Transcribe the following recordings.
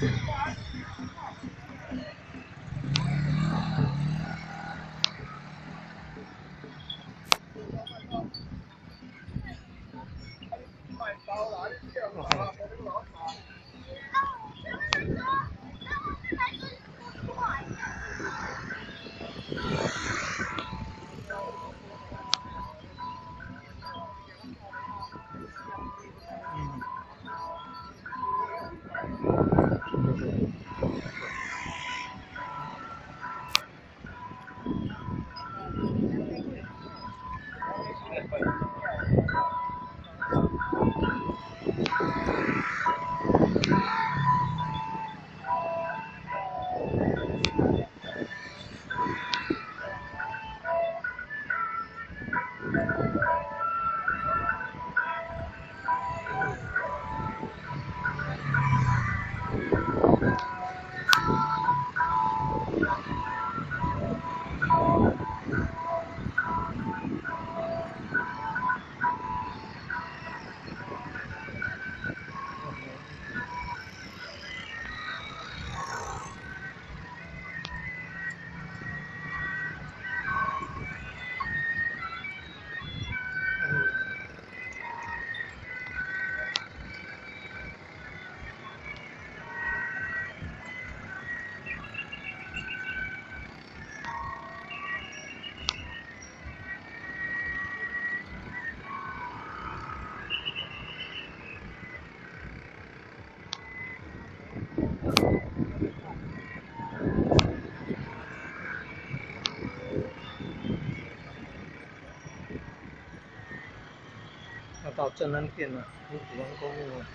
要到正恩殿了，五股湾公路了。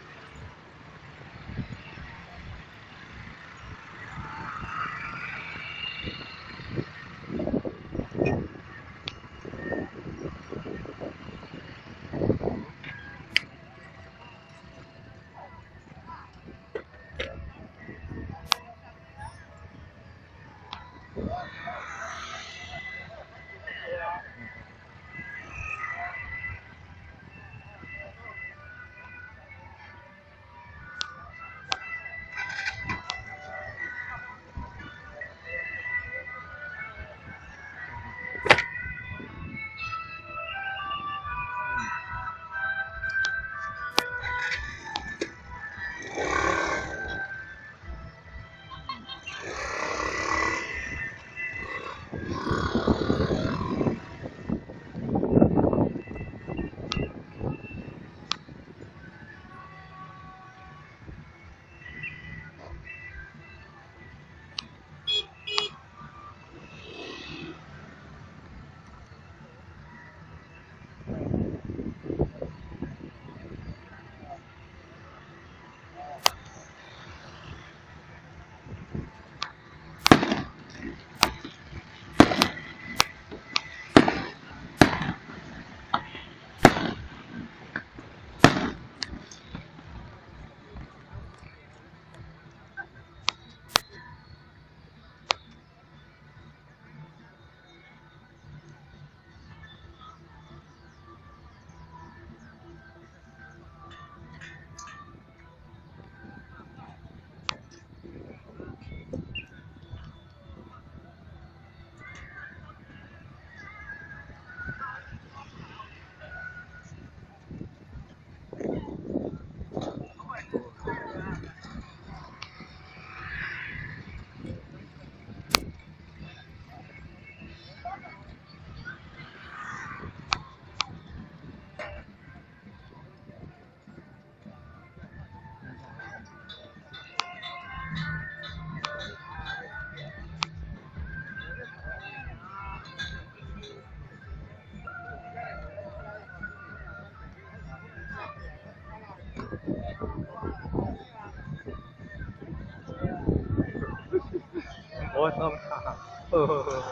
我到哈，呵呵呵，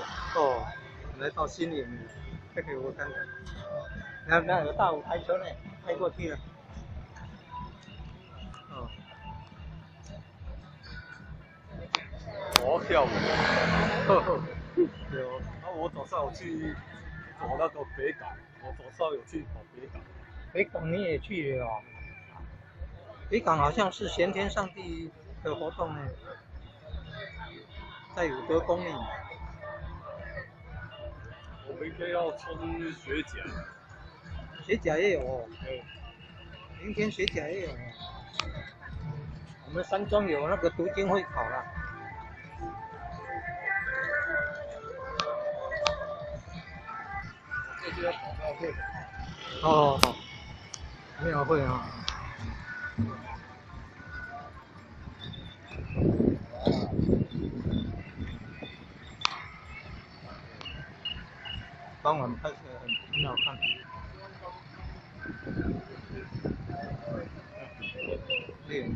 哦，来到新营，这个我看看，那有大舞台车呢，开过去了。哦，我跳舞，呵呵，对哦。啊，我早上有去走那个北港，我早上有去跑北港。北港你也去了哦？北港好像是玄天上帝的活動呢，在五德宮裡。我明天要衝學甲。學甲也有哦。對。明天學甲也有哦。我們山莊有那個讀經會考啦。我這次要跑廟會。哦，廟會啊。傍晚拍起來很好看。對。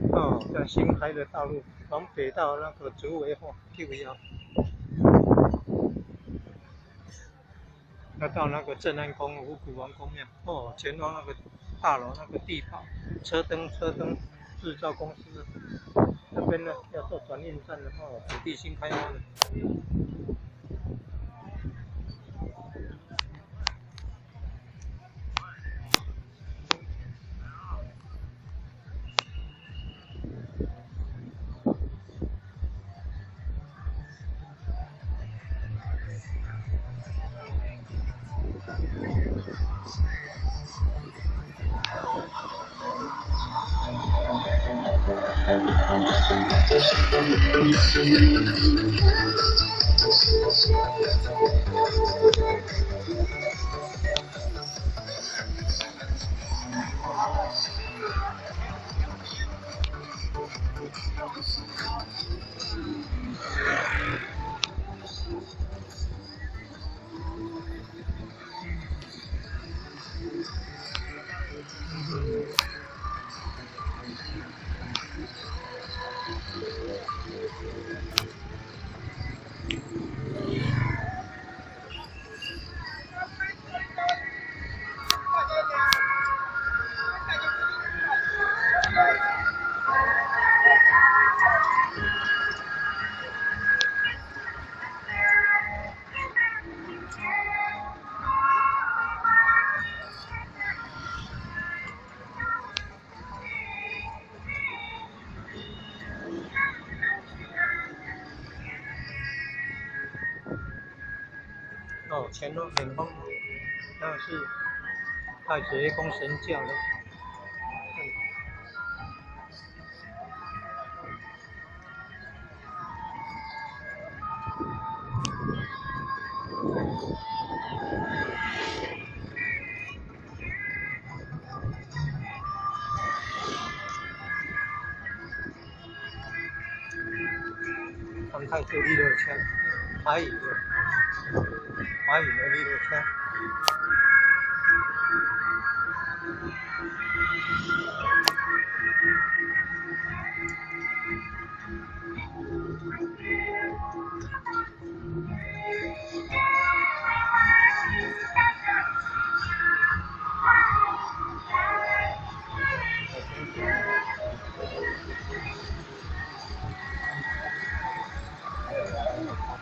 哦，在新開的道路，往北到那個竹圍或屁股腰，要到那個鎮安宮、五穀王公廟。哦，前方那個大樓那個地堡，車燈製造公司那邊呢，要做轉運站的哦，土地新開發的。哦，前方前方，那是太子宮神教的。三太子绿豆车，台语的。华语的绿豆车。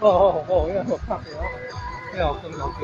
哦哦哦，因為我拍掉，因為我跟老哥。